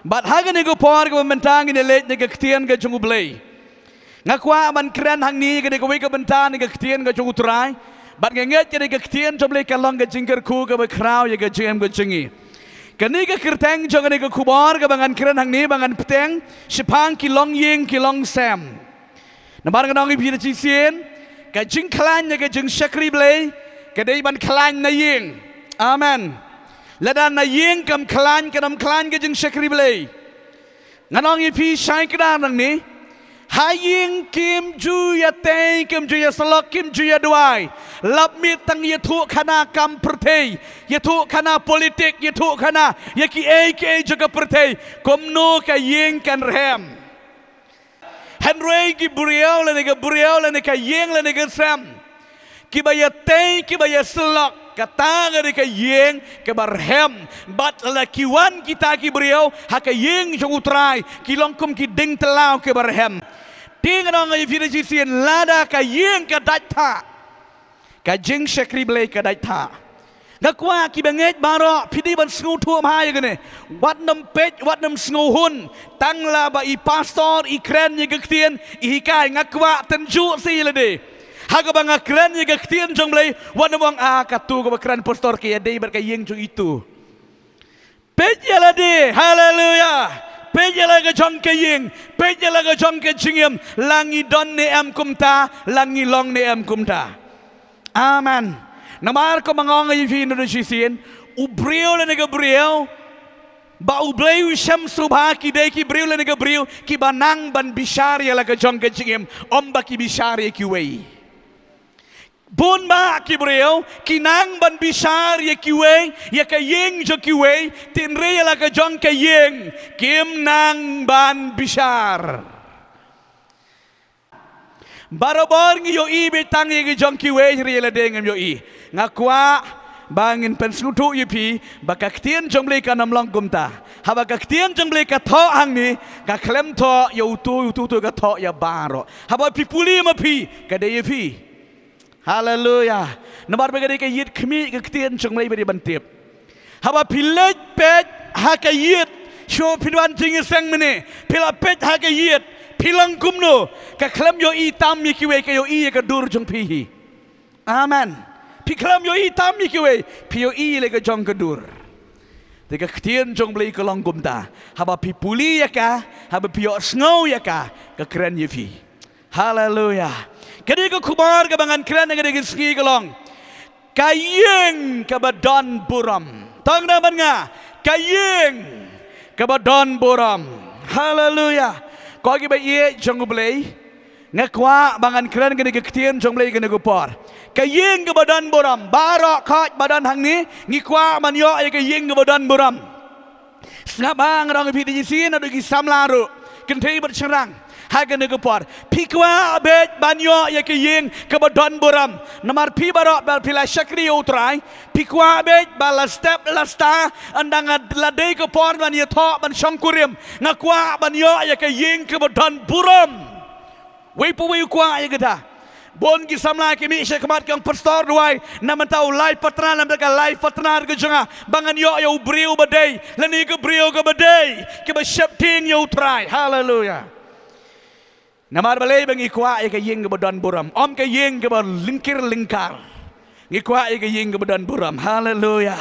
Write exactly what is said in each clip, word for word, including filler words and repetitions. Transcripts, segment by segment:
Bad ha kane ka por kaba mynta ngin ïa leit na ka ktien ka jong U Blei. Nga kwah ban kren hangne kane kawei ka bynta na ka ktien ka jong U Trai. Bad nga ngeit kane ka ktien jong U Blei ka long ka jingkyrkhu kaba khraw ïa ka jingim ka jong ngi. Kane ka kyrteng jong kane ka khubor kaba ngan kren hangne ba ngan bteng shaphang ki longïing ki longsem. Namar ngan ong ïa phi da shisien, ka jingkhlaiñ ne ka jingshakri Blei ka dei ban khlaiñ na ïing. Amen. Lada na ïing kam khlaiñ, kam khlaiñ ka jingshakri Blei. Ngan ong ïa phi shai kdar nangne, ha ïing kim ju ïatei, kim ju ïasyllok, kim ju ïaduwai. Lap miet tang ïathuhkhana kam pyrthei, ïathuhkhana politik, ïathuhkhana ïa kiei kiei jong ka pyrthei. Kumno ka ïing kan rhem? Hynrei ki briew lane ka briew lane ka ïing lane ka sem, kiba ïatei, kiba ïasyllok, kata ka dei ka ïing kaba rhem. Bad lada ki wan kita ki briew ha ka ïing jong U Trai, ki long kum ki dieng tlaw kiba rhem. Te ngan ong ïa phi da shisien, lada ka ïing ka dait thah, ka jingshakri Blei ka dait thah. Nga kwah kiba ngeit baroh phi dei ban sngewthuh bha ïa kane. Wat nym peit, wat nym sngewhun. Tang la ba i pastor i kren ïa ka ktien, i hikai, nga kwah tynjuh sa ïa lade. Ha kaba nga kren ïa ka ktien jong U Blei, wat nym ong, ah, katu kaba kren pastor ka ïadei bad ka ïing jong itu. Peit ïa lade, haleluya. Peit ïa la ka jong ka ïing, peit ïa la ka jong ka jingim, la ngi don ne em kumta, la ngi long ne em kumta. Amen. Namar kumba nga ong ïa phi naduh shisien, u briew lane ka briew ba U Blei u shem sngewbha ki dei ki briew lane ka briew kiba nang ban bishar ïa la ka jong ka jingim, ym ba ki bishar ïa kiwei. Bun bah ki briew ki nang ban bishar ïa kiwei, ïa ka ïing jong kiwei, hynrei ïa la ka jong ka ïing kim nang ban bishar. Barabor ngi ïohi beit tang ïa ka jong kiwei, hynrei ïa lade ngim ïohi. Nga kwah ba ngin pynsngewthuh ïa phi ba ka ktien jong U Blei kan ym long kumta. Haba ka ktien jong U Blei ka thoh hangne, ka khlem thoh ïa utu, utu, utu, ka thoh ïa baroh. Haba phi pule ma phi, ka dei ïa phi. Haleluya. Namar ba ka dei ka ïit khmih ka ktien jong U Blei ba dei ban tip. Haba phi leit peit ha ka ïit, shuh phin wan jingïaseng mynne, phi la peit ha ka ïit, phi long kumno? Ka khlem ïohi tam ïa kiwei, ka ïohi ïa ka dur jong phi hi. Amen. Phi khlem ïohi tam ïa kiwei, phi ïohi ïa la ka jong ka dur. Te ka ktien jong U Blei ka long kumta. Haba phi pule ïa ka, haba phi ïohsngew ïa ka, ka kren ïa phi. Haleluya. Ka dei ka khubor kaba ngan kren ha ka dei ka sngi ka long, ka ïing kaba don burom. Tang na man nga, ka ïing kaba don burom. Haleluya. Ko kiba ïeit jong U Blei, nga kwah ba ngan kren kane ka ktien jong U Blei kane ka por. Ka ïing kaba don burom, baroh khoit ba don hangne, ngi kwah ban ïoh ïa ka ïing kaba don burom. Sngap ba nga ong ïa phi da shisien naduh ki samla ruh, kynthei bad shynrang, ha kane ka por, phi kwah beit ban ïoh ïa ka ïing kaba don burom. Namar phi baroh ba phi la shakri ïa U Trai, phi kwah beit ba la step la star, ynda la dei ka por ban ïathoh ban shongkurim, nga kwah ban ïoh ïa ka ïing kaba don burom. Wei pa wei u kwah ïa kata. Bun ki samla ki mih sha khmat ki ong, pastor, duwai na mynta u lai partner, na mynta ka life partner ka jong nga, ba ngan ïoh ïa u briew ba dei lane ka briew kaba dei, kaba sheptieng ïa U Trai. Haleluya. Namar balei? Ba ngi kwah ïa ka ïing kaba don burom, ym ka ïing kaba lyngkir lyngkar. Ngi kwah ïa ka ïing kaba don burom. Haleluya.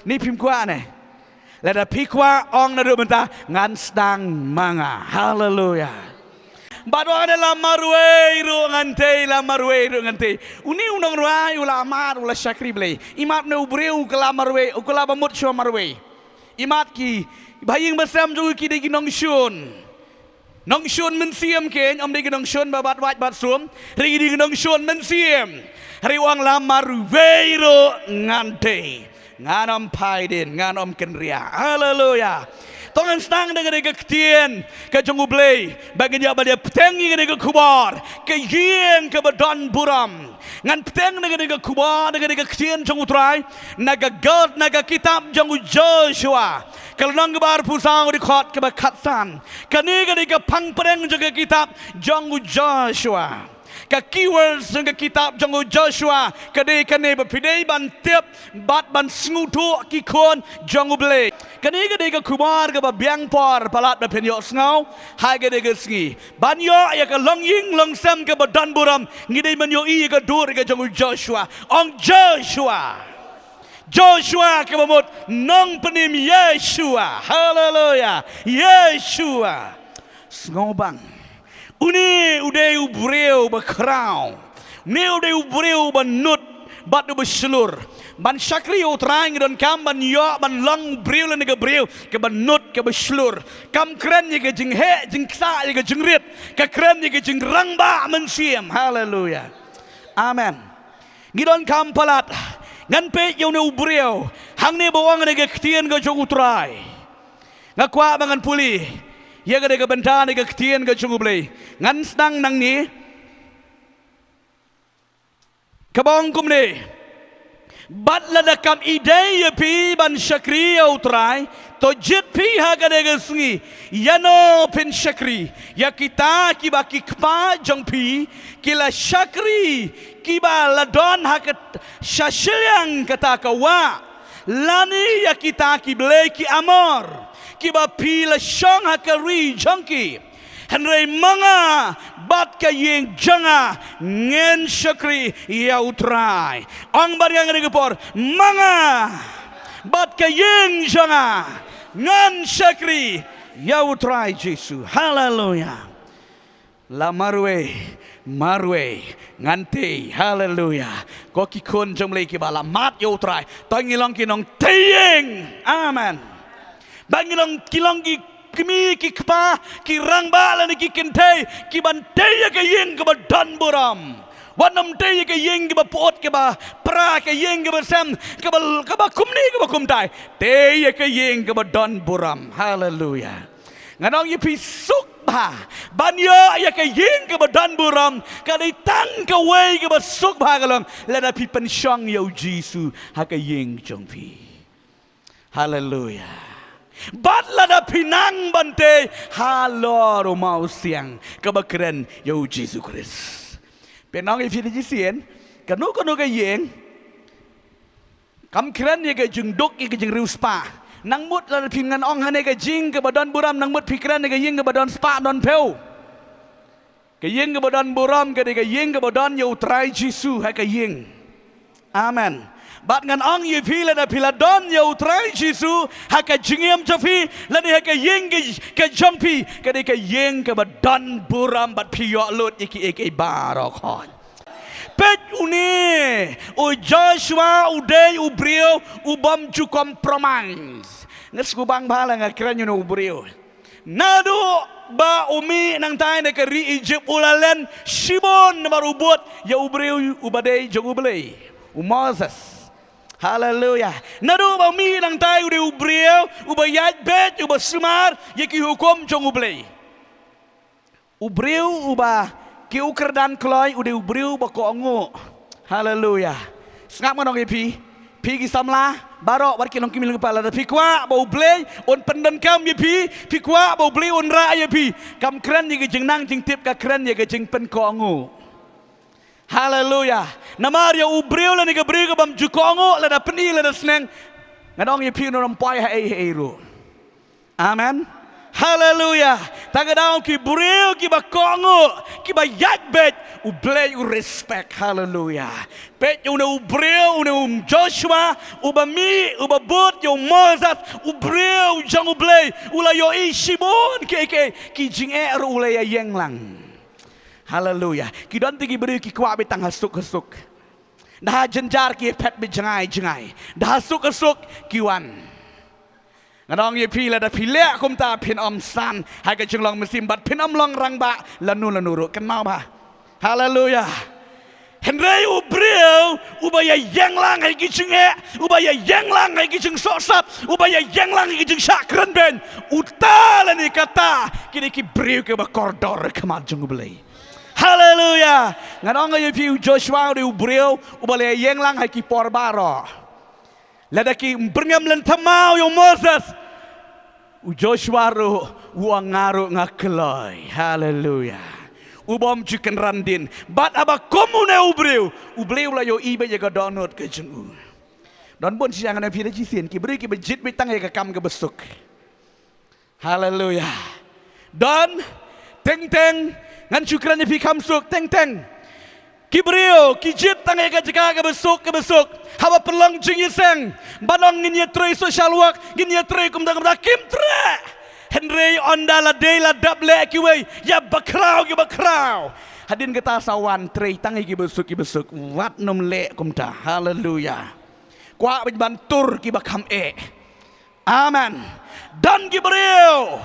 Ni phim kwah ne? Lada phi kwah, ong naduh mynta, ngan sdang ma nga. Haleluya. Bad ong ne, la marwei ruh ngan tei, la marwei ruh ngan tei. Une u nongrwai u la mad, u la shakri Blei. Imat ne u briew u kylla marwei, u kylla ba mut shuwa marwei. Imat ki ba ha ïing ba sem jong u ki dei ki nongshun. Nongshun mynsiem kein, ym dei ki nongshun ba bat wait bat sum, hynrei ki dei ki nongshun mynsiem. Hynrei u ong, la marwei ruh ngan tei. Ngan ym phai dien, ngan ym kynriah. Haleluya. To ngan sdang da kane ka ktien ka jong U Blei ba ngin ïa bteng ïa kane ka khubor, ka ïing kaba don burom. Ngan bteng da kane ka khubor, da kane ka ktien jong U Trai, na ka God, na ka kitab jong u Joshua, ka lynnong kaba arphew saw, dkhot kaba khatsan. Kane ka dei ka phang pdeng jong ka kitab jong u Joshua. Ka keywords jong ka kitab jong u Joshua ka dei kane ba phi dei ban tip bad ban sngewthuh ki khun jong U Blei. Kane ka dei ka khubor kaba biang por palat ba phin ïohsngew ha kane ka sngi. Ban ïoh ïa ka longïing longsem kaba don burom, ngi dei ban ïohi ïa ka dur ka jong u Joshua. Ong Joshua. Joshua kaba mut nongpynim Yeshua. Haleluya. Yeshua. Sngewbang. Une u dei u briew ba khraw. Une u dei u briew ba nud bad uba shlur. Ban shakri ïa U Trai ngi donkam ban ïoh ban long briew lane ka briew kaba nud kaba shlur. Kam kren ïa ka jingheh jingksah ïa ka jingrit. Ka kren ïa ka jingrangbah mynsiem. Haleluya. Amen. Ngi donkam palat. Ngan peit ïa une u briew hangne ba ong ha ka ktien ka jong U Trai. Nga kwah ba ngan pule ïa kane ka bynta ne ka ktien ka jong U Blei. Ngan sdang nangne. Kaba ong kumne. Bad lada kam ïadei ïa phi ban shakri ïa U Trai, to jied phi ha kane ka sngi. Ïano phin shakri? Ïa kita kiba ki kpa jong phi ki la shakri, kiba la don ha ka sha shiliang kata ka wah, lane ïa kita ki blei ki Amor kiba phi la shong ha ka ri jong ki? Hynrei ma nga bad ka ïing jong nga ngin shakri ïa U Trai. Ong bad nga ha kane ka por, ma nga bad ka ïing jong nga ngin shakri ïa U Trai Jisu. Haleluya. La marwei, marwei, ngan tei. Haleluya. Ko ki khun jong U Blei kiba la mad ïa U Trai, to ngi long ki nongtei ïing. Amen. Ba ngi long ki long ki kmie ki kpa, ki rangbah lane ki kynthei kiban tei ïa ka ïing kaba don burom. Wat nym tei ïa ka ïing kaba pyut kaba pra, ka ïing kaba sem, kaba, kaba kumne kaba kumtai. Tei ïa ka ïing kaba don burom. Haleluya. Ngan ong ïa phi, suk bha ban ïoh ïa ka ïing kaba don burom. Ka dei tang kawei kaba suk bha ka long lada phi pynshong ïa U Jisu ha ka ïing jong phi. Haleluya. Bad lada phi nang ban tei halor u mawsiang kaba kren ïa U Jisu Khrist. Pynong ïa phi da shisien, kano kano ka ïing kam kren ïa ka jingduk, ïa ka jingriewspah. Nang mut lada phi, ngan ong hangne, ka ïing kaba don burom, nang mut phi kren ïa ka ïing kaba don spah don phew. Ka ïing kaba don burom ka dei ka ïing kaba don ïa U Trai Jisu ha ka ïing. Amen. Bad ngan ong ïa phi, lada phi la don ïa U Trai Jisu ha ka jingim jong phi lane ha ka ïing ka, ka jong phi, ka dei ka ïing kaba don burom bad phi ïoh lut ïa kiei kiei baroh khoit. Peit une u Joshua u dei u briew u bym ju compromise. Nga sngewbang bha la nga kren ïa une u briew. Naduh ba u mih nangtai na ka ri Egypt u la len shibun namar u bud ïa u briew uba dei jong U Blei, u Moses. Haleluya. Naduh ba u mih nangtai u dei u briew uba ïaid beit, uba sumar ïa ki hukum jong U Blei. U briew uba ki u kyrdan kloi u dei u briew ba kohnguh. Haleluya. Sngap ngan ong ïa phi, phi ki samla baroh, wat ki longkmie longkpa, lada phi kwah ba U Blei un pyndonkam ïa phi, phi kwah ba U Blei un rah ïa phi, kam kren ïa ka jingnang jingtip, ka kren ïa ka jingpynkohnguh. Haleluya. Namar ïa u briew lane ka briew ka bym ju kohnguh, lada pyni, lada sneng, ngan ong ïa phi, un ym poi ha ei ha ei ruh. Amen. Haleluya. Ta ka daw ki briew kiba kohnguh, kiba ïaid beit, U Blei u respect. Haleluya. Peit une u briew, une u Joshua, uba mih, uba bud ïa u Moses, u briew jong U Blei, u la ïohi shibun kiei kiei, ki jingeh ruh u la ïeng lang. Haleluya. Ki don te ki briew ki kwah beit tang ha suk ha suk. Da ha jynjar ki phet beit jngai jngai. Da ha suk ha suk ki wan. Ngan ong ïa phi, lada phi leh kumta phin ym san ha ka jinglong mynsiem bad phin ym long rangbah lano lano ruh. Kynmaw bha. Haleluya. Hynrei u briew uba ïa ïeng lang ha ki jingeh, uba ïa ïeng lang ha ki jingsohsat, uba ïa ïeng lang ha ki jingshah kren beiñ, uta lane kata ki dei ki briew kiba kordor ha khmat jong U Blei. Haleluya. Ngan ong ïa phi, u Joshua u dei u briew uba la ïeng lang ha ki por baroh. Lada ki byrngem lynti maw ïa u Moses, u Joshua ruh u ong, nga ruh nga kloi. Haleluya. U bym ju kynran dien. Bad haba kum une u briew, U Blei u la ïohi beit ïa ka dohnud ka jong u. Don bun shisha ngan ong ïa phi da shisien, ki briew kiba jied beit tang ïa ka kam kaba suk. Haleluya. Don, teng teng, ngan shu kren ïa phi kham suk, teng teng. Ki briew, ki jied tang ïa ka jaka kaba suk, kaba suk. Haba pynlong jingïaseng, ban ong ngin ïatrei social work, ngin ïatrei kumta kumta, kim treh. Hynrei ynda la dei la dep leh kiwei, ïa bakhraw, ïa bakhraw. Hadien kata sa wan trei tang ïa kiba suk, kiba suk. Wat nym leh kumta. Haleluya. Kwah beit ban tur kiba kham eh. Amen. Don ki briew,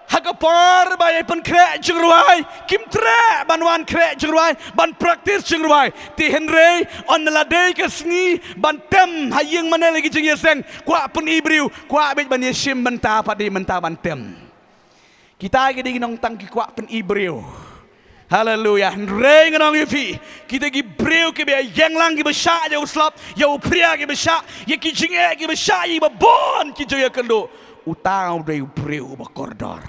ha ka por ba ïa pynkhreh jingrwai, kim treh ban wan khreh jingrwai, ban practice jingrwai. Te hynrei ynda la dei ka sngi ban tem ha ïing mane la ki jingïaseng, kwah pyni briew, kwah beit ban ïashim bynta pat, dei mynta ban tem. Kita ki dei ki nongtang ki kwah pyni briew. Haleluya. Hynrei ngan ong ïa phi, kita ki briew kiba ïeng lang kiba shah ïa u slap, ïa u phria kiba shah, ïa ki jingeh kiba shah, ïa kiba bun ki jingeh kynduh, uta u dei u briew uba kordor.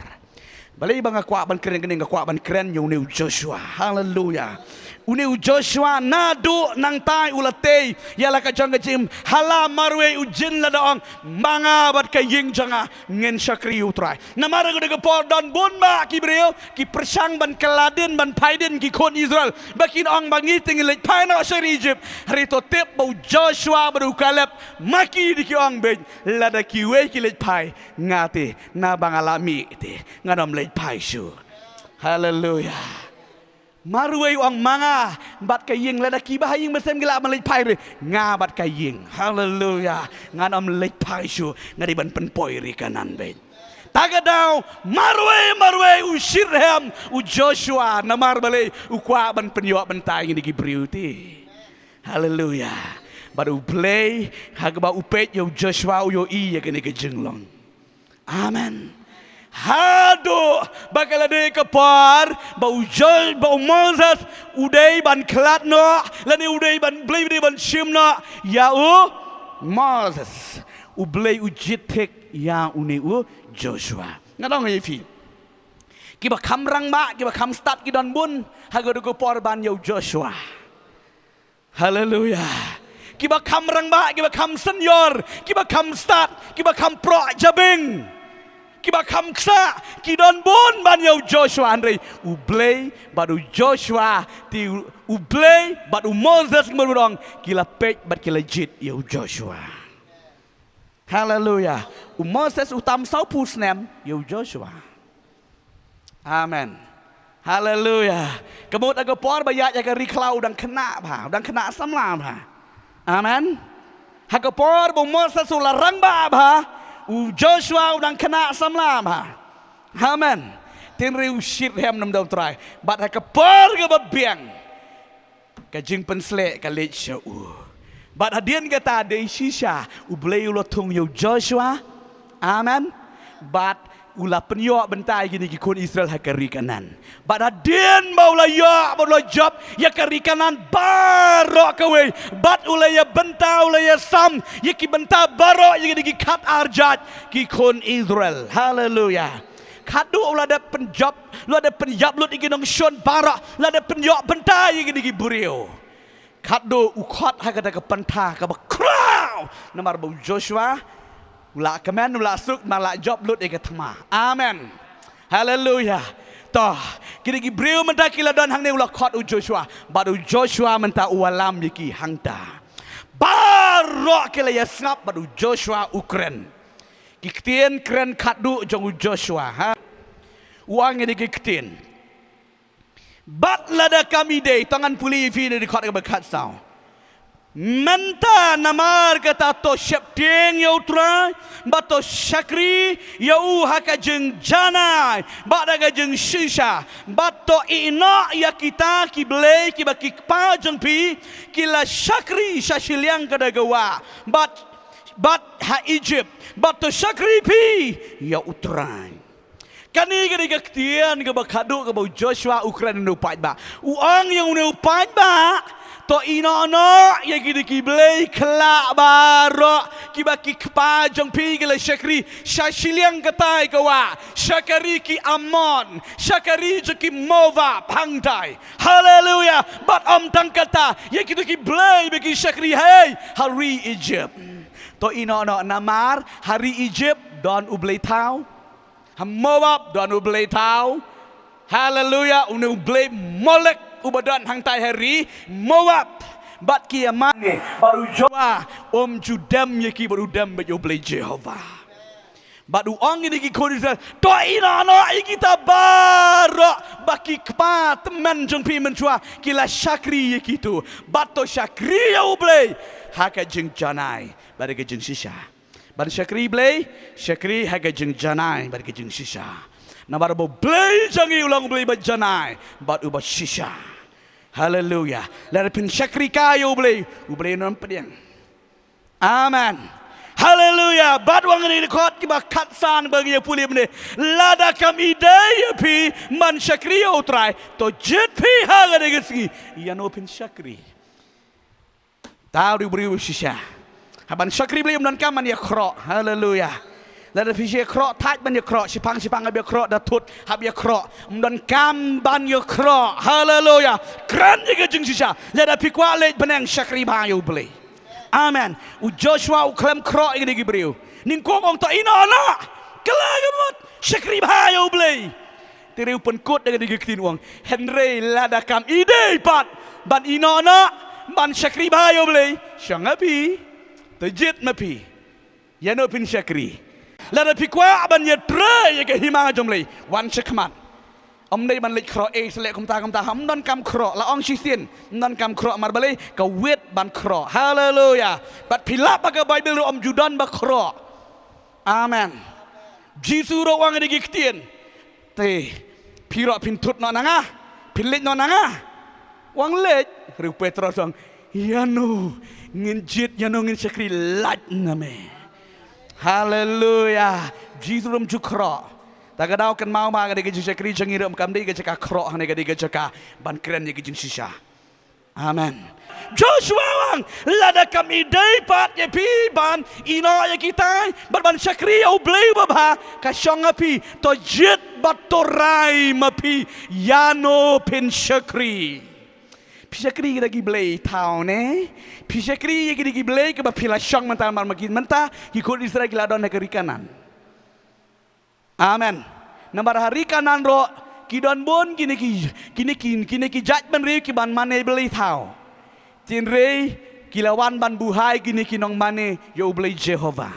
Balei ba nga kwah ban kren kane, nga kwah ban kren ïa une u Joshua. Haleluya. Une u Joshua naduh nangtai u la tei ïa la ka jong ka jingim, ha la marwei u jin lada ong, ma nga bad ka ïing jong nga ngin shakri ïa u Trai. Namar ha kata ka por don bun bah ki briew ki pyrshang ban kylla dien ban phai dien ki khun Israel, ba kin ong ba ngi te ngi leit phai noh sha ri Egypt. Hynrei to tip ba u Joshua bad u Kaleb, ma ki dei ki ong beit, lada kiwei ki leit phai, nga te, naba nga la mih te, ngan ym leit phai shuh. Haleluya. Marwei u ong, ma nga bad ka ïing, lada kiba ha ïing ba sem ki lah ban leit phai ruh, nga bad ka ïing, haleluya, ngan ym leit phai shuh, nga dei ban pynpoi ri Kanaan beit. Ta ka daw marwei marwei u shitrhem u Joshua, namar balei? U kwah ban pynïoh bynta ïa kine ki briew te. Haleluya. Bad U Blei, ha kaba u peit ïa u Joshua, u ïohi ïa kane ka jinglong. Amen. Haduh ba ka la dei ka por ba u Jo-, ba u Moses u dei ban khlad noh, lane u dei ban, Blei u dei ban shim noh ïa u Moses, U Blei u jied thik ïa une u Joshua. Nga ong ïa phi, kiba kham rangbah, kiba kham stad ki don bun ha kata ka por ban ïa u Joshua. Haleluya. Kiba kham rangbah, kiba kham senior, kiba kham stad, kiba kham proh jabieng, kiba kham ksah, ki don bun ban ïa u Joshua, hynrei U Blei bad u Joshua, te U Blei bad u Moses, kumba u ong, ki la peit bad ki la jied ïa u Joshua. Haleluya. U Moses u tam sawphew snem ïa u Joshua. Amen. Haleluya. Ka mut ha ka por ba ïaid ha ka ri khlaw u dang khynnah bha, u dang khynnah samla bha. Amen. Ha ka por ba u Moses u la rangbah bha, u Joshua u dang khynnah samla bha. Amen. Hynrei u shitrhem na bynta u Trai. Bad ha ka por kaba biang, ka jingpynsleh ka leit sha u. Bad hadien kata dei shisha U Blei u la thung ïa u Joshua. Amen. Bad u la pynïoh bynta ïa kine ki khun Israel ha ka ri Kanaan. Bad hadien ba u la ïoh, ba u la jop ïa ka ri Kanaan baroh kawei, bad u la ïa bynta, u la ïa sam ïa ki bynta baroh ïa kine ki khat ar jait ki khun Israel. Haleluya. Khadduh u la dep pynjop, u la dep pynïap lut ïa ki nongshun baroh, u la dep pynïoh bynta ïa kine ki briew. Khadduh u khot ha kata ka pynthor kaba khraw, namar ba u Joshua u la kmen, u la suk, namar la jop lut ïa ka thma. Amen. Haleluya. To, kine ki briew mynta ki la don hangne, u la khot u Joshua, bad u Joshua mynta u wallam ïa ki hangta. Baroh ki la ïa sngap bad u Joshua u kren. Ki ktien kren khadduh jong u Joshua, ha. U ong ïa kine ki ktien. Bad lada kam dei, to ngan pule ïa phi na dkhot kaba khatsaw. Mynta namar kata to sheptieng ïa u Trai, bad to shakri ïa u ha ka jingjanai bad ha ka jingshisha, bad to ïeh noh ïa kita ki blei kiba ki kpa jong phi ki la shakri sha shiliang ka dawa, bad, bad ha Egypt, bad to shakri phi ïa u Trai. Kane ka dei ka ktien kaba khadduh kaba u Joshua u kren ïa une u paidbah. U ong ïa une u paidbah, To ïehnoh noh ïa kine ki blei khyllah baroh kiba ki kpa jong phi ki la shakri sha shiliang katai ka wah, shakri ki Amon, shakri jong ki Moab hangtai. Haleluya. Bad ym tang kata, ïa kito ki blei ba ki shakri hei ha ri Egypt. To ïehnoh noh namar ha ri Egypt don u blei thaw. Ha Moab don u blei thaw. Haleluya, une u blei Molek uba don hangtai ha ri Moab. Bad ki ïa mane, bad u Joshua um ju dem ïa ki, bad u dem bad ïa u Blei Jehobah. Bad u ong ïa kine ki khun Israel, to ïehnoh noh ïa kita baroh ba ki kpa tymmen jong phi mynshuwa ki la shakri ïa kito. Bad to shakri ïa u Blei ha ka jingjanai bad ka jingshisha. Ban shakri Blei, shakri ha ka jingjanai bad ka jingshisha. Namar ba u Blei jong ngi u long u Blei ba janai bad uba shisha. Haleluya. Lada phin shakri kai ïa u Blei, u Blei un pdiang. Amen. Haleluya. Bad u ong ïa kine ki dkhot kiba khatsan ba ngi ïa pule mynne, lada kam ïadei ïa phi ban shakri ïa u Trai, to jied phi ha kane ka sngi ïano phin shakri. Tau dei u briew shisha. Haba shakri Blei ym donkam ban ïakhroh. Haleluya. Lada phi shu ïakhroh, thait ban ïakhroh, shiphang shiphang hap ïakhroh, da thut hap ïakhroh. Ym donkam ban ïakhroh. Haleluya. Kren ïa ka jingshisha. Lada phi kwah leit bneng, shakri bha ïa u Blei. Amen. U Joshua u khlem khroh ïa kine ki briew. Nyngkong ong to ïehnoh noh. Kylla ka mut, shakri bha ïa u Blei. Te u pynkut da kane ka ktien u ong, hynrei lada kam ïadei pat ban ïehnoh noh, ban shakri bha ïa u Blei, shong ha phi, to jied ma phi ïano phin shakri. Lada phi kwah ban ïatrei ïa ka hima jong u Blei, wan shakhmat. Ym dei ban leit khroh ei shlei kumta kumta, ym donkam khroh, la ong shisien, ym donkam khroh, mar balei ka wit ban khroh. Haleluya. Bad phi lap ha ka Baibl ruh ym ju don ba khroh. Amen. Jisu ruh u ong ïa kine ki ktien. Te phi ruh phin thut noh na nga, phin leit noh na nga. U ong leit, hynrei u Petros u ong, ïano ngin jied, ïano ngin shakri, lait na me. Haleluya. Jisu ruh ym ju khroh. Ta ka daw kynmaw ma ka dei ka jingshakri jong ngi ruh, kam dei ka jaka khroh, hynrei ka dei ka jaka ban kren ïa ka jingshisha. Amen. Joshua u ong, lada kam ïadei pat ïa phi ban ïehnoh ïa kitai bad ban shakri ïa u Blei uba bha, ka shong ha phi, to jied bad to rai ma phi ïano phin shakri. Phi shakri ïa kita ki blei thaw ne? Phi shakri ïa kita ki blei kiba phi la shong mynta, mar ma ki mynta ki khun Israel ki la don ha ka ri Kanaan. Amen. Namar ha ri Kanaan ruh ki don bun kine ki, kine ki, kine ki jaitbynriew kiban mane blei thaw. Hynrei ki la wan ban buhai kine ki nongmane ïa u Blei Jehobah.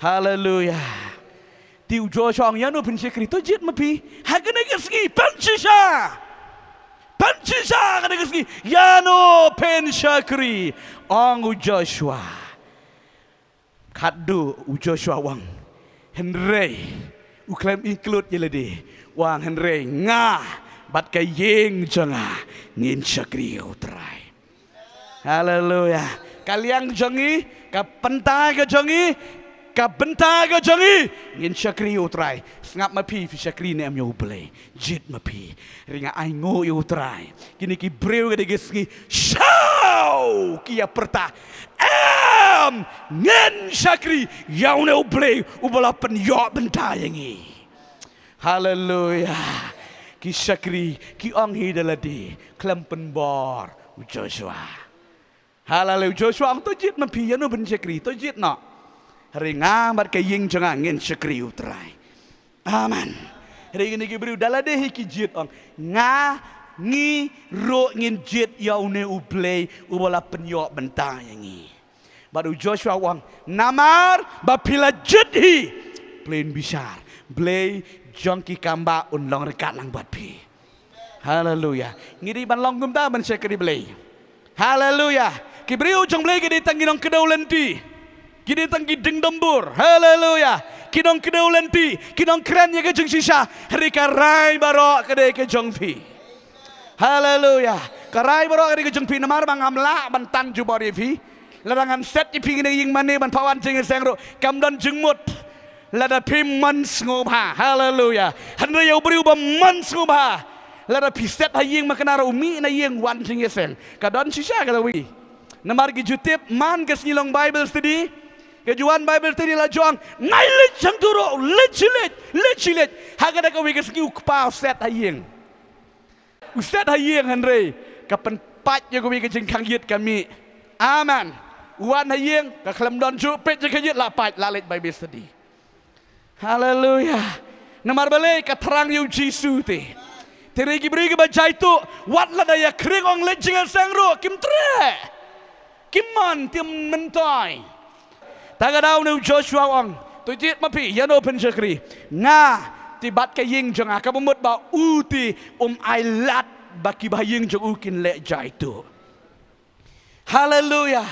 Haleluya. Te u Joshua u ong ïano phin shakri, to jied ma phi ha kane ka sngi, pynshisha. Pynshisha ha kane ka sngi ïano phin shakri. Ong u Joshua. Khatduh u Joshua u ong, hynrei u khlem include ïa lade, u ong hynrei nga bad ka ïing jong nga ngin shakri ïa u Trai. Haleluya. Ka liang jong ngi, ka bynta ka jong ngi, ka bynta ka jong ngi, ngin shakri ïa u Trai. Sngap ma phi, phi shakri ne em ïa u Blei. Jied ma phi. Hynrei nga ainguh ïa u Trai. Kine ki briew ka dei ka sngi, shaw, ki ïa pyrta, em, ngin shakri ïa une u Blei uba la pynïoh bynta ïa ngi. Haleluya. Ki shakri, ki ong hi da lade, khlem pynbor u Joshua. Haleluya. Joshua u ong to jied ma phi, ïano phin shakri, to jied noh. Hynrei nga bad ka ïing jong nga ngin shakri ïa u Trai. Amen. Hynrei kine ki briew da lade hi ki jied, ong, nga, ngi ruh ngin jied ïa une u Blei uba la pynïoh bynta ïa ngi. Bad u Joshua u ong, namar ba phi la jied hi, phin bishar, Blei jong ki kambah un long ryngkat lang bad phi. Haleluya. Ngi dei ban long kumta ban shakri Blei. Haleluya. Ki briew jong Blei ki dei tang ki nongkdew lynti. Ki dei tang ki dieng dumbur. Haleluya. Ki nongkdew lynti, ki nongkren ïa ka jingshisha. Hynrei ka rai baroh ka dei ka jong phi. Haleluya. Ka rai baroh ka dei ka jong phi, namar ba ngam lah ban tan jubor ïa phi. Lada ngan set ïa phi ha kane ka ïing mane ban phah wan jingïaseng ruh, kam don jingmut. Lada phim mon sngewbha. Haleluya. Hynrei ïa u briew ba mon sngewbha, Lada phi set ha ïing ma kane ruh u mih na ïing wan jingïaseng. Ka don shisha ka dawi. Namar ki ju tip man ka sngi long Bible study. Ka ju wan Bible study la jong. Ngai leit shang tu ruh. Leit shi leit. Leit shi leit. Ha kane kawei ka sngi u kpa u set ha ïing. U set ha ïing hynrei. Ka pynpait ïa kawei ka jingkhang ïit ka mih. Amen. U wan ha ïing. Ka khlem don ju peit jingkhang ïit la pait la leit Bible study. Haleluya. Namar balei ka thrang ïa u Jisu te. Te re ki briew kiba jaituh, wat lada ïa khring ong leit jingïaseng ruh, kim treh. Kim mon, kim myntoi. Ta ka daw ne u Joshua ong, to jied ma phi, ïano phin shakri. Nga, te bad ka ïing jong nga, kaba mut ba u te um ai lad ba kiba ha ïing jong u kin leh jaituh. Haleluya.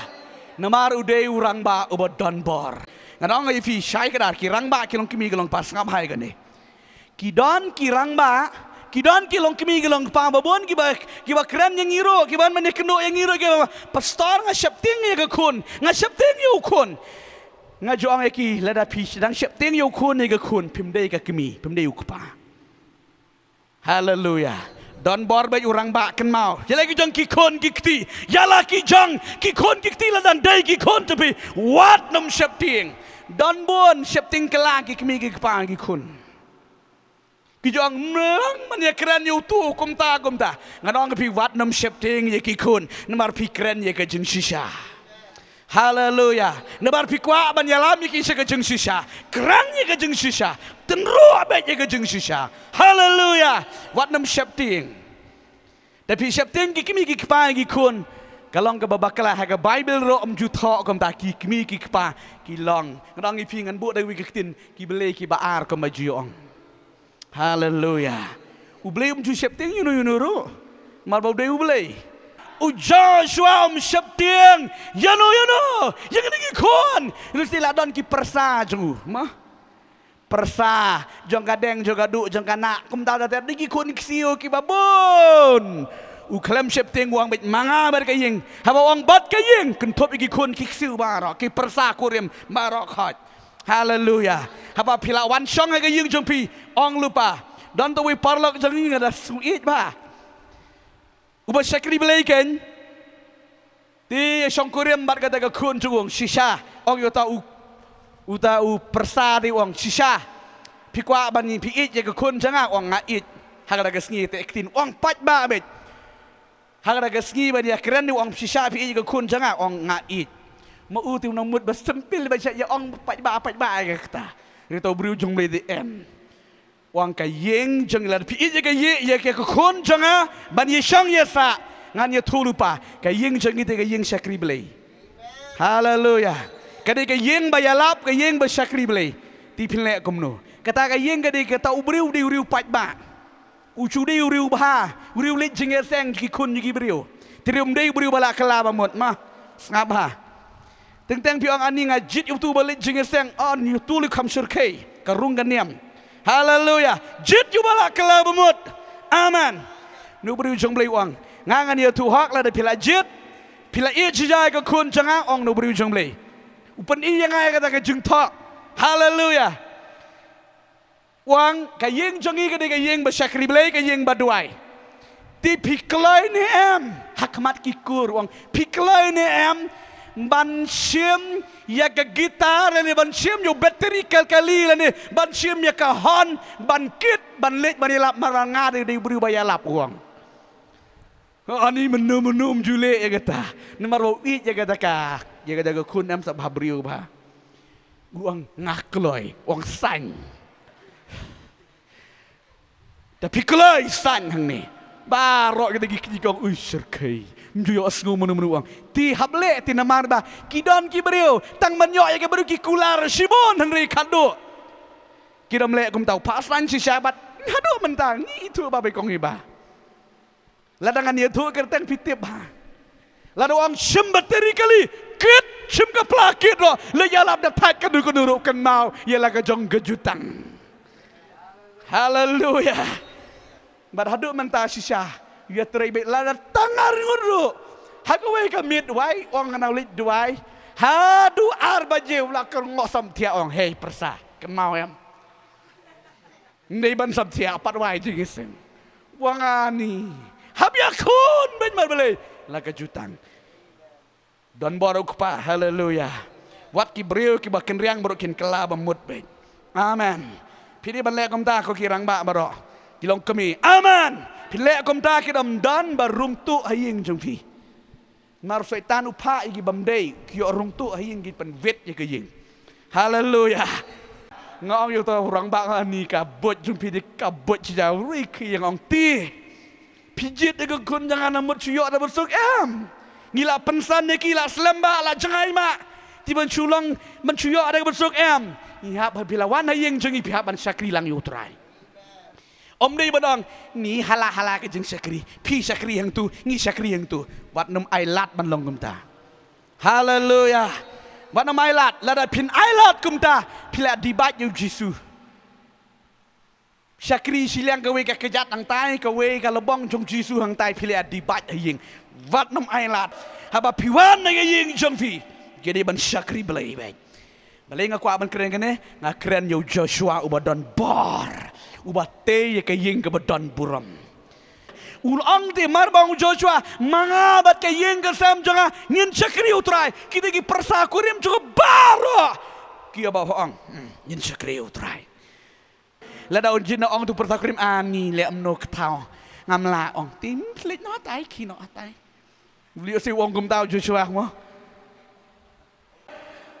Namar u dei u rangbah uba don bor. Nga ong ïa phi shai kdar ki rangbah ki long kmie ki long kpa sngap hai kane. Ki don ki rangbah, ki don ki long kmie ki long kpa ba bun kiba, kiba kren ïa ngi ruh, kiba man ïa kynduh ïa ngi ruh, kiba pastor nga sheptieng ïa ka khun, nga sheptieng ïa u khun. Nga ju ong ïa ki lada phi dang sheptieng ïa u khun ïa ka khun, phim dei ka kmie, phim dei u kpa. Haleluya. Don bor bad u rangbah kynmaw. Ïa la ki jong ki khun ki kti. Ïa la ki jong ki khun ki kti la dang dei ki khun te phi. Wat nym sheptieng. Don bun sheptieng kylla ki kmie ki kpa ki khun. Ki jong mlang man ïa kren ïa utu kumta kumta. Nga ong phi wat nym sheptieng ïa ki khun. Namar phi kren ïa ka jingshisha. Haleluya. Namar phi kwah ban ïalam ïa ki sha ka jingshisha. Kren ïa ka jingshisha. Tynruh bad ïa ka jingshisha. Haleluya. Wat nym sheptieng. Da phi sheptieng ki kmie ki kpa ki khun. Ka long kaba bakla ha ka Bible ruh ym ju thoh kumta ki kmie ki kpa ki long. Nga ong ïa phi ngan buh da wi ka ktien ki blei kiba ar kumba ju ong. Haleluya. U Blei um ju sheptieng ïano ïano ruh. Mar ba u dei u Blei. U Joshua um sheptieng ïano ïano. Ïa kine ki khun. Ïa la don ki pyrsa jong u. Ma. Pyrsa jong ka deng jong ka duh jong ka nah. Kumta da ter dei ki khun ksiew kiba bun. U khlem sheptieng u ong bad ma nga bad ka ïing. Haba u ong bad ka ïing. Kynthup ïa ki khun ki ksiew baroh. Ki pyrsa kurim baroh khot. Haleluya. Haba phi la wan shong ha ka ïing jong phi, ong lypa. Don tawei paralok jong ngi nga da sngew ïeit bha. Uba shakri Blei kein. Te shong kurim bad kata ka khun jong u ong shisha. Ong ïa uta u, uta u pyrsa te ong shisha. Phi kwah ban phi ïeit ïa ka khun jong nga ong nga ïeit. Ha kata ka sngi te ktien ong paidbah bad. Ha kata ka sngi ban ïa kren u ong shisha phi ïeit ka khun jong nga ong nga ïeit. Ma u te u nang mut ba sempil ba sha ïa ong paidbah paidbah ïa kata. Ri to briew jong Blei te em. Ong ka ïing jong ngi lada phi ïeit ïa ka ïeit ïa ka khun jong nga ban ïa shong ïa sah ngan ïathuh lypa ka ïing jong ngi te ka ïing shakri Blei. Haleluya. Ka dei ka ïing ba ïalap ka ïing ba shakri Blei. Te phin leh kumno. Kata ka ïing ka dei kata u briew dei u briew paidbah. U shu dei u briew bha, u briew leit jingïaseng ki khun ki briew. Te ym dei u briew ba la kylla ba mut ma. Sngap bha. Teng teng phi ong ani nga jied ïa utu ba leit jingïaseng, on ïa utu leit kham shyrkhei. Ka rung ka niam. Haleluya. Jied ïa u ba la kylla ba mut. Amen. Nu briew jong Blei u ong. Nga ngan ïathuh hok lada phi la jied. Phi la ïeit shisha ïa ka khun jong nga ong nu briew jong Blei. U pyni ïa nga ïa kata ka jingthoh. Haleluya. U ong ka ïing jong ngi ka dei ka ïing ba shakri Blei ka ïing ba duwai. Te phi kloi ne em ha khmat ki kur u ong phi kloi ne em ban shim ïa ka guitar lane ban shim ïa u battery kalkali lane ban shim ïa ka horn ban kit ban leit ban ïalap mar nga dei dei u briew ba ïalap u ong. Ani mynno mynno um ju leh ïa kata. Namar ba u ïeit ïa kata ka ïa kata ka khun em sa bha briew bha. U ong nga kloi u ong sain. Da phi kloi sain hangne. Baroh kita ki kñi ki ong ui shyrkhei. Um ju ïohsngew mynno mynno u ong. Te hap leh te namar ba ki don ki briew tang ban ïoh ïa ki briew ki kular shibun hynrei khatduh. Ki dom leh kumta u phah sain shisha bad haduh mynta ngi ithuh ba bai kong i ba. Lada ngan ïathuh kyrteng phi tip ha. Lada ong shim battery kali kit shim ka pla kit ruh la ïalap da thait kano kano ruh kynmaw ïa la ka jong ka jutang. Haleluya. Bad haduh mynta shisha ïa trei bad lada tang ar ngut ruh ha kawei ka miet wai ong ngan leit duwai haduh ar baje u la kyrngoh samthiah ong hei pyrsa kynmaw em. Ndei ban samthiah pat wai jingïaseng. Wang ani. Hap ïakhun bad mar balei. La ka jutang. Don bor u kpa, haleluya. Wat ki briew kiba kynriang baroh kin kylla ba mut bad. Amen. Phi dei ban leh kumta ko ki rangbah baroh. Ki longkmie. Amen. Phi leh kumta ki dam don ba rung tuh ha ïing jong phi. Mar Soitan u phah ïa ki bym dei, ki ïoh rung tuh ha ïing ki pynwit ïa ka ïing. Haleluya. Nga ong ïa uto u rangbah nga ni ka buit jong phi dei ka buit shisha ri ki ïa nga ong te. Phi jied ïa ka khun jong nga na mut shu ïoh da ba suk em. Ngi la pynsan ïa ki la slem ba la jngai ma. Te ban shu long ban shu ïoh da ba suk em. Ngi hap ha phi la wan ha ïing jong ngi phi hap ban shakri lang ïa u Trai. Ym dei ban ong, ni hala hala ka jingshakri, phi shakri hangtu, ngi shakri hangtu. Wat nym ai lad ban long kumta. Haleluya. Wat nym ai lad, lada phin ai lad kumta, phi la dibait ïa u Jisu. Shakri shiliang kawei ka kjat hangtai, kawei ka lbong jong Jisu hangtai, phi la dibait ha ïing. Wat nym ai lad. Haba phi wan na ka ïing jong phi, ki dei ban shakri Blei bad. Balei nga kwah ban kren kane, nga kren ïa u Joshua uba don bor, uba tei ïa ka ïing kaba don burom. U ong te mar ba ong u Joshua, ma nga bad ka ïing ka sem jong nga ngin shakri u Trai. Kita ki pyrsa kurim jong nga baroh kiba ong, hmm, ngin shakri u Trai. Lada un jin na ong tu pyrsa kurim ani leh mno kthaw. Ngam lah ong tim slet noh tai ki noh tai. Beliau si ong kumta u Joshua mo.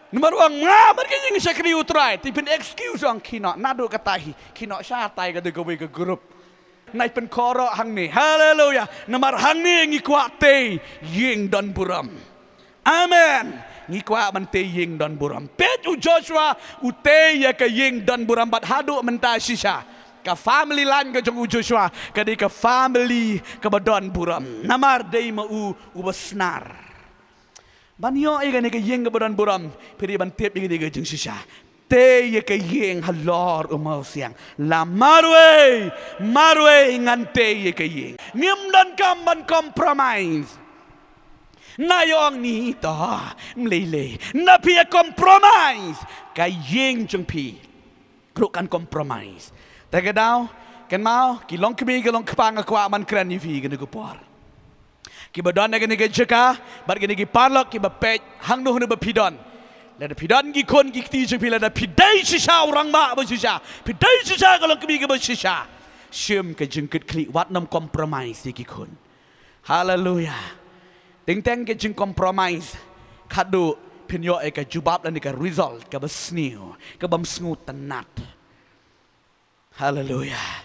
Namar ong nga mar ka ïing shakri u Trai, te pyn excuse ong kino, naduh kata hi, kino sha tai ka dei kawei ka group. Nai pynkhoro hangne, haleluya. Namar hangne ngi kwah tei ïing don burom. Amen. Ngi kwah ban tei ïing don burom. Peit u Joshua, u tei ïa ka ïing don burom bad haduh mynta shisha. Ka family line ka jong u Joshua, ka dei ka family kaba don burom. Namar dei ma u, uba snar. Ban ïoh ïa kane ka ïing kaba don burom, phi dei ban tip ïa kane ka jingshisha. Tei ïa ka ïing halor u mawsiang. La marwei, marwei ngan tei ïa ka ïing. Ngim donkam ban compromise. Na ïong ni to, mlei lei. Na phi ïa compromise, ka ïing jong phi ruh kan compromise. Te ka daw, kynmaw, ki longkmie, ki longkpa nga kwah ban kren ïa phi kane ka por. Kiba don ha kane ka jaka, bad kine ki paralok, kiba peit, hangno hangno ba phi don. Lada phi don ki khun ki kti jong phi, lada phi dei shisha u rangbah ba shisha, phi dei shisha ka longkmie kaba shisha. Shim ka jingkitkhlieh, wat nym compromise ïa ki khun. Haleluya. Teng teng ka jingcompromise, khadduh phin ïoh ïa ka jubab lane ka result kaba sniew, kaba ym sngewtynnat. Haleluya.